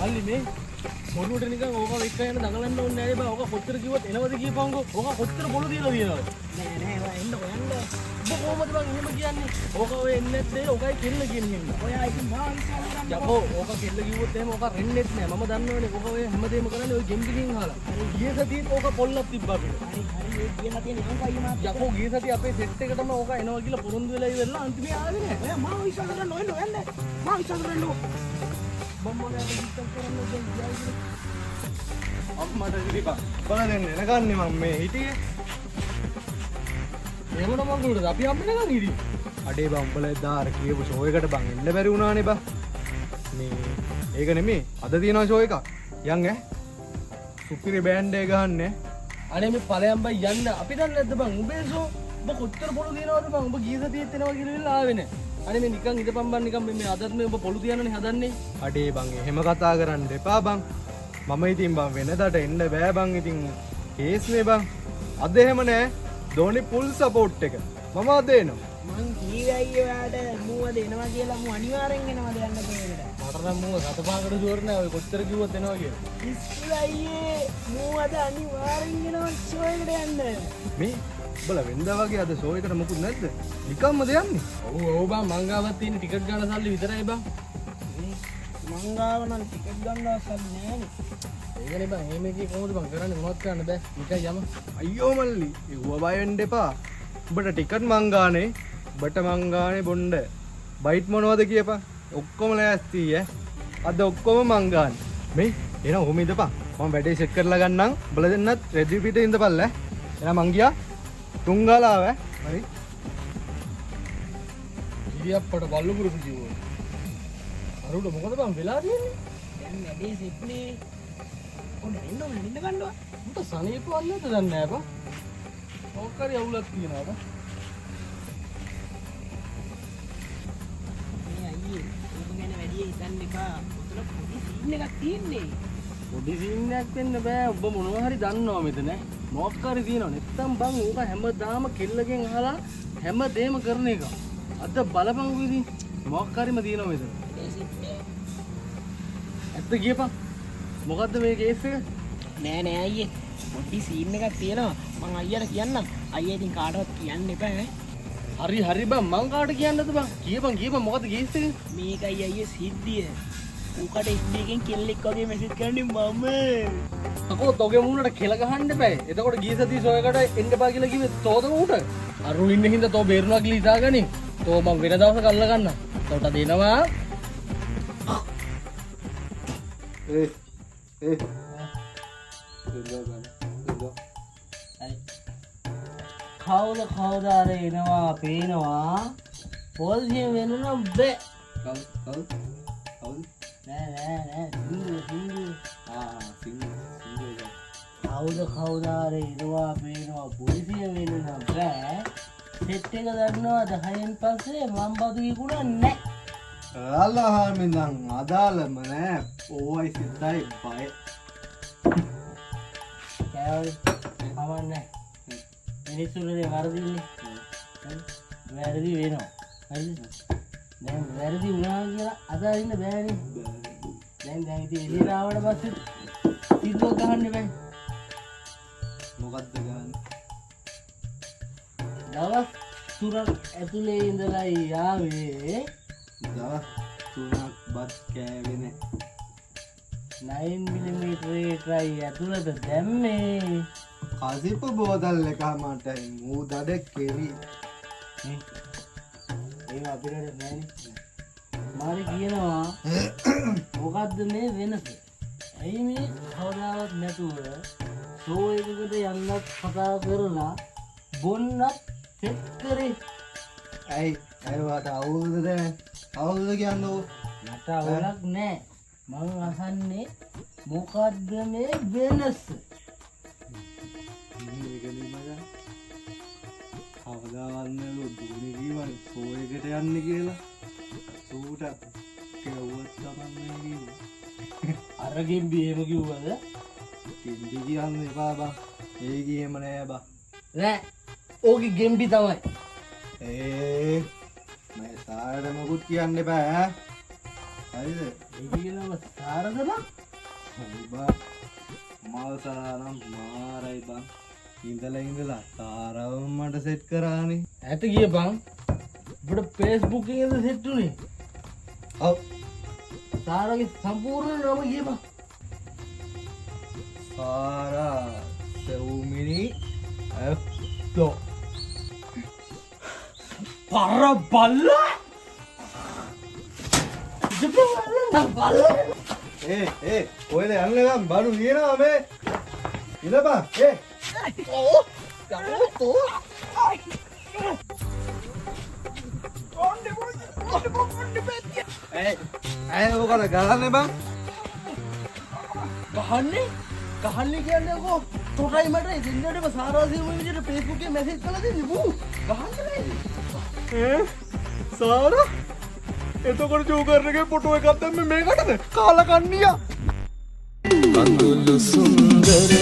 මල්ලි මේ බොරුවට නිකන් ඕක එක්ක යන දඟලන්න ඕනේ නෑ නේ බං. ඕක කොච්චර කිව්වත් එනවද කියපන්කෝ. ඕක කොච්චර පොළු තියලා තියෙනවද? නෑ නෑ ඔයා එන්න හොයන්න. උඹ කොහොමද බං එහෙම කියන්නේ? ඕක ඔය එන්නේ නැත්තේ ඕකයි කෙල්ල කියන හින්දා. ඔයා ඉතින් මාව විශ්වාස කරන්න. යකෝ ඕක කෙල්ල කිව්වොත් එහෙම ඕක රෙන්නෙත් නෑ. මම දන්නවනේ ඕක ඔය හැමදේම කරන්නේ ඔය ගෙම්බිගෙන් අහලා. ගිය සතියේත් ඕක පොල්ලක් තිබ්බා අපිට. හරි හරි ඒ ගිය සතියේ නිකන් අයියේ මාත්. යකෝ ගිය සතියේ අපේ සෙට් එකටම ඕක එනවා කියලා පොරොන්දු වෙලා ඉවරලා අන්තිමේ ආවේ නෑ. ඔයා මාව විශ්වාස කරන්න ඔයන්න ඔයන්න. මාව විශ්වාස කරන්න. මම මොන යකෝ විශ්වාස කරන්න දැන් ගියා කියලා. අම්මට ඉතින් බල දෙන්න එනකන්නේ මං මේ හිටියේ. එහෙම නම් මං කොහෙටද අපි හම්බෙන්නකන් හිටියේ. අඩේ බං උඹලා එදා අර කියපු ෂෝ එකට බං එන්න බැරි වුණානේ බං. මේ ඒක නෙමෙයි අද තියෙනවා ෂෝ එකක්. යන් ඈ. සුපිරි බෑන්ඩ් එක ගහන්නේ. අනේ මේ ඵලයන් බං යන්න අපි දන්නේ නැද්ද බං උඹේ සෝ උඹ කොච්චර පොළු තියනවද බං උඹ ගිය සතියේත් එනවා කියලා වෙලා ආවේ නෑ. අනේ මේ නිකන් ඉඳපන් බං නිකන් මේ අදත් මේ උඹ පොළු තියන්නනේ හදන්නේ. අඩේ බං එහෙම කතා කරන්න එපා බං. මම ඉතින් බං වෙනදට එන්න බෑ බං ඉතින් කේස් නේ බං. අද එහෙම නෑ. ධෝනි ෆුල් සපෝට් එක. මම අද එනවා. මං කීවේ අයියේ ඔයාට මූ අද එනවා කියලා මූ අනිවාර්යෙන් එනවාද යන්න කොහෙකට. මට නම් මූව සත පහකට ෂුවර් නෑ ඔය කොච්චර කිව්වත් එනවා කියලා. ඉස්කෝලේ අයියේ මූ අද අනිවාර්යෙන් එනවා ෂෝ එකට යන්න. මේ උඹලා වෙනදා වගේ අද ෂෝ එකට මොකුත් නැද්ද? නිකම්මද යන්නේ? ඔව් ඔව් බං මං ගාවත් තියෙන ටිකට් ගන්න සල්ලි විතරයි බං. මං ගාව නම් ටිකට් ගන්න සල්ලි නෑනේ. ඒකනේ බං එහෙම එකේ කොහොමද බං කරන්නේ මොනවත් කරන්න බෑ. නිකන් යම. අයියෝ මල්ලි එව්ව බය වෙන්න එපා. උඹට ටිකට් මං ගානේ. උඹට මං ගානේ බොණ්ඩ. බයිට් මොනවද කියපන්. ඔක්කොම ලෑස්ති ඈ. අද ඔක්කොම මං ගානේ. මේ එහෙනම් ඔහොම ඉඳපන්. මම වැඩේ සෙට් කරලා ගන්නම්. උඹලා දෙන්නත් රෙදි පිට ඉඳපල්ලා ඈ. එහෙනම් මං ගියා. තුන් ගාලා ආවා ඈ. හරි. ගිරියප්පට බල්ලු පුරුදු කිව්වෝ. අරුඩ මොකද බං වෙලා තියෙන්නේ? දැන් වැඩේ සෙට් නේ. ඔන්න එන්න ඕන එන්න ගන්නවා. උන්ට සනීප වන්නේ නැද්ද දන්නේ නෑ බං. මොකක් හරි අවුලක් තියෙනවා බං. මේ අයියේ ඕක ගැන වැඩි හිතන්න එපා. ඔතන පොඩි සීන් එකක් තියෙන්නේ. පොඩි සීන් එකක් වෙන්න බෑ. ඔබ මොනවා හරි දන්නවා මෙතන. මොකක් හරි තියෙනවා. නැත්තම් බං ඕක හැමදාම කෙල්ලගෙන් අහලා හැමදේම කරන එක. අද බලපංකෝ ඉතින් මොකක් හරිම තියෙනවා මෙතන. වැඩේ සෙට් නේ. ඇත්ත කියපන්. මොකද්ද මේ කේස් එක? නෑ නෑ අයියේ පොඩි සීන් එකක් තියෙනවා. මං අයියට කියන්නම්. අයියා ඉතින් කාටවත් කියන්න එපා ඈ. හරි හරි බං මං කාට කියන්නද බං? කියපන් කියපන් මොකද්ද කේස් එක? මේකයි අයියේ සිද්ධිය. ඌකට FB එකෙන් කෙල්ලෙක් වගේ මැසේජ් කරන්නේ මම. අකෝ තෝගේ මූණට කෙල ගහන්න එපා. එතකොට ගිය සතියේ ෂෝ එකට එන්න එපා කියලා කිව්වේ තෝද ඌට. අරුණ ඉන්න හින්දා තෝ බේරුණා කියලා හිතාගනින්. තෝ මං වෙන දවසක අල්ල ගන්න. තෝට දෙනවා. ඒ ඒ කවුද කවුද අර එනවා පේනවා පොලිසිය වෙන්න නම් බෑ. කවුද කවුද කවුද? නෑ නෑ නෑ සිංදු සිංදු. ආ සිංහ සිංහ එක. කවුද කවුද අර එනවා පේනවා පොලිසිය වෙන්න නම් බෑ. සෙට් එක දන්නවා 10න් පස්සේ මං බදු විකුණන්නේ නෑ. අල්ලහාමි නම් අදාළම නෑ. ඕවයි සිතයි බය. කෑවද කමන්නේ මිනිස්සුන්ගේ වරදින්නේ. වැරදි වෙනවා. හරිද? දැන් වැරදි වුණා කියලා අතාරින්න බෑනේ. දැන් දැන් ඉතින් එළියට ආවට පස්සේ සිද්ධුවක් ගහන්න බෑ. මොකද්ද ගහන්නේ? දවස් 3ක් ඇතුලේ ඉඳලා ආවේ. දවස් 3ක් බත් කෑවේ නෑ. 9 mm ට්‍රයි ඇතුලට දැම්මේ. කසිප්පු බෝතල් එක මටයි මූ දඩ කෙරි. නේ ඒව අපිට නෑනේ. මාරි කියනවා මොකද්ද මේ වෙනස? ඇයි මේ කවදාවත් නැතුව ෂෝ එකකට යන්නත් කතා කරලා බොන්නත් සෙට් කරේ? ඇයි ඇයි වාට අවුල්ද දැන්? අවුල්ද කියන්නේ? මට අවුලක් නෑ. මං අහන්නේ මොකද්ද මේ වෙනස? මේකනේ මචං. කවදාවත් නෑ දුනි කිව්වනේ ෂෝ එකට යන්න කියලා. සූට කැවුවත් කමක් නෑ කිව්වා. අර ගෙම්බි එහෙම කිව්වද? ගෙම්බි කියන්න එපා බං. ඒ ගියෙම නෑ බං. නෑ ඕකේ ගෙම්බි තමයි. ඒ මේ සාරට මොකුත් කියන්න එපා ඈ. හරිද? ඒකේ නම සාරද බං? ඔව් බං. මල් සරා නම් මාරයි බං. ඉඳලා ඉඳලා සාරවම මට සෙට් කරානේ. ඇත ගිය බං. උඹට Facebook එකේද සෙට් උනේ? ඔව්. සාරාගේ සම්පූර්ණ නම ගිය බං. සාරා සෙව්මිනි ඇත්තෝ. පර බල්ලා. බල්ලා. ඒ ඒ ඔයද යන්න ගම් බඩු කියනවා මේ. ඉඳපන් ඒ. ඒ ඇයි ඔකට ගහන්නේ බං? ගහන්නේ ගහන්නේ කියන්නේ කෝ තොටයි මටයි දෙන්නටම සාරා සිරුම විදියට Facebook එකේ මැසේජ් කරලා දෙන්නේ බූ ගහන්න බෑනේ. ඒ සාරා එතකොට ජෝකර් එකේ ෆොටෝ එකක් දැම්මේ මේකටද? කාලා කන්නියා. කඳුළු සුන්දර